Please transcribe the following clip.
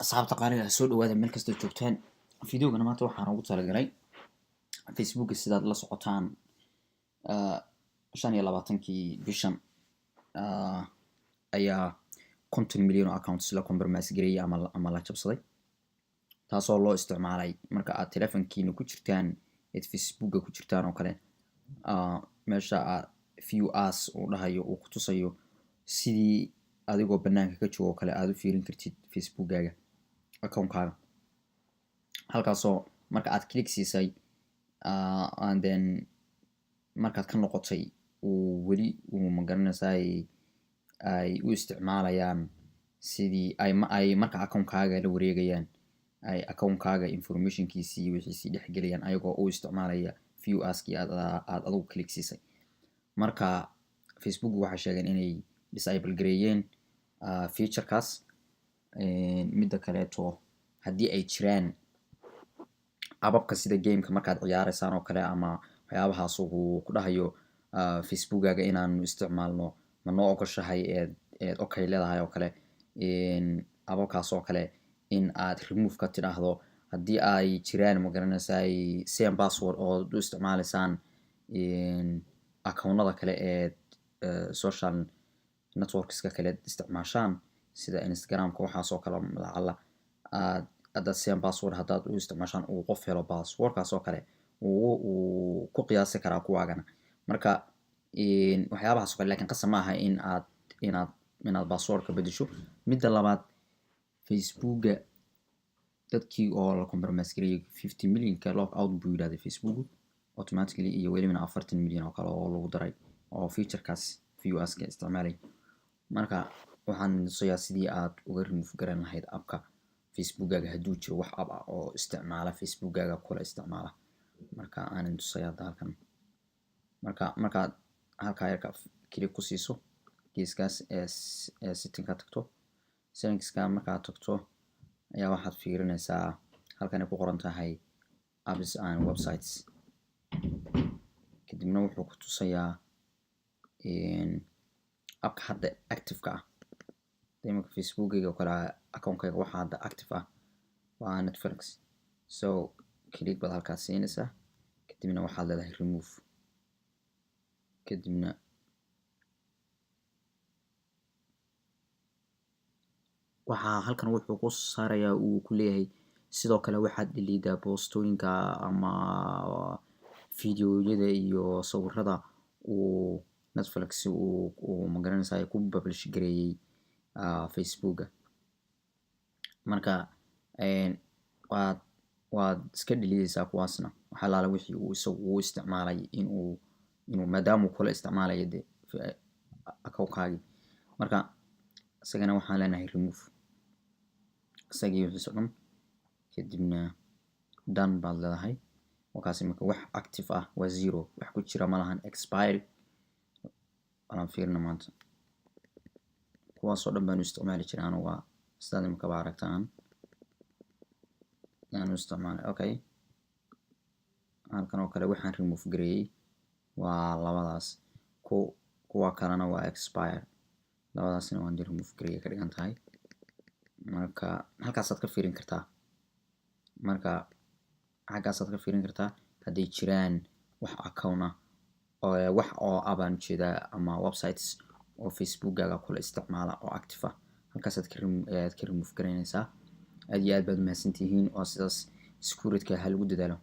Asxaabta qaaliga, soo dhawaada meel kastoo joogtaan. Videogana maanta waxaan ugu talagalay Facebooka. Sidaad la socotaan, 25-kii bishan ayaa 50 milyan oo accounts la compromise gareeyay ama la jabsaday, taasoo loo isticmaalay marka aad telefonkiina ku jirtaan eed Facebooka ku jirtaan oo kale, meesha aad "view as" uu dhahayo, uu ku tusayo sidii adigoo banaanka ka joogo oo kale aad u fiirin kartid Facebookkaaga, accountkaaga, halkaasoo marka aad click siisay and then markaad ka noqotay uu weli uu magaranaysaay ay u isticmaalayaan sidii ay marka accountkaaga la wareegayaan, ay accountkaaga informationkiisii iyo wixiisii dhexgelayaan, ayagoo u isticmaalaya view askii aad adigu click siisay. Marka Facebook waxay sheegeen inay disable gareeyeen featurekaas. Midda kaleeto, haddii ay jiraan appabka sida gameka markaad ciyaareysaan oo kale ama waxyaabahaas uu ku dhahayo "Facebookkaaga inaanu isticmaalno ma noo ogoshahay?" Eed okay leedahay oo kale, appabkaas oo kale in aad remove ka tidhaahdo. Haddii ay jiraan, magaranaysaay, same password oo u isticmaaleysaan accountnada kale ee social networkska kale isticmaashaan, sida Instagramka waxaas oo kale, lacala aad haddaad same password haddaad u isticmaashaan, uu qof helo passwordkaas oo kale, uu ku qiyaasi karaa kuwaagana. Marka waxyaabahaas oo kale, lakin qasab maaha in aad inaad passwordka bedesho. Midda labaad, Facebooka dadkii oo la compromise gareeyay 50 millionka log out buu yidhahday Facebook automatically, iyo welibana 40 milyan oo kale oo lagu daray oo featurekaas view aska isticmaalay. Marka waxaan tusayaa sidii aad uga remove garan lahayd appka Facebookkaaga, hadduu jiro wax app ah oo isticmaala Facebookkaaga kula isticmaala. Marka aanan tusaya hadda halkan. Marka markaad halkaa yarka click ku siiso geeskaas ee settingka tagto, settingska markaad tagto ayaa waxaad fiirinaysaa halkan ay ku qoran tahay "apps and websites". Kadibna wuxuu ku tusayaa appka hadda active-ka ah. Iminka Facebookkayga oo kale, accountkayga waxaa hadda active ah waa Netflix. So click baad halkaas siinaysaa, kadibna waxaad leedahay remove. Kadibna waxaa halkan wuxuu ku saarayaa, uu ku leeyahay sidoo kale waxaad dhiliidaa boostooyinka ama videoyada iyo sawirada uu Netflix uu magaranaysaa ku publish gareeyey Facebooka. Marka waad iska dhiliidaysaa kuwaasna, waxa alaala wixii uu isagu uu isticmaalay inuu maadaama uu kula isticmaalayo de accountkaagii. Marka isagana waxaan leenahay remove, isagii wixiisa dhan. Kadibna done baad leedahay. Wakaas imika wax active ah waa zero, wax ku jira ma lahan. Expiry walaan fiirina maanta. Kuwaasoo dhan baanu isticmaali jiray anu, waa sidaad imika ba aragtaan yaanu isticmaalay. Okay, halkan oo kale waxaan remove gareeyey waa labadaas, kuwa kalena waa expire. Labadaasna waan remove gareeyey ka dhigan tahay. Marka halkaasaad ka fiirin kartaa, marka xaggaasaad ka fiirin kartaa hadday jiraan wax account ah oo wax oo ah baan ujeedaa ama websites oo Facebookkaaga kula isticmaala oo active ah. Halkaasaad ka remove garaynaysaa. Aad iyo aad baad umahadsantihiin. Oo sidaas securityka ha lagu dadaalo.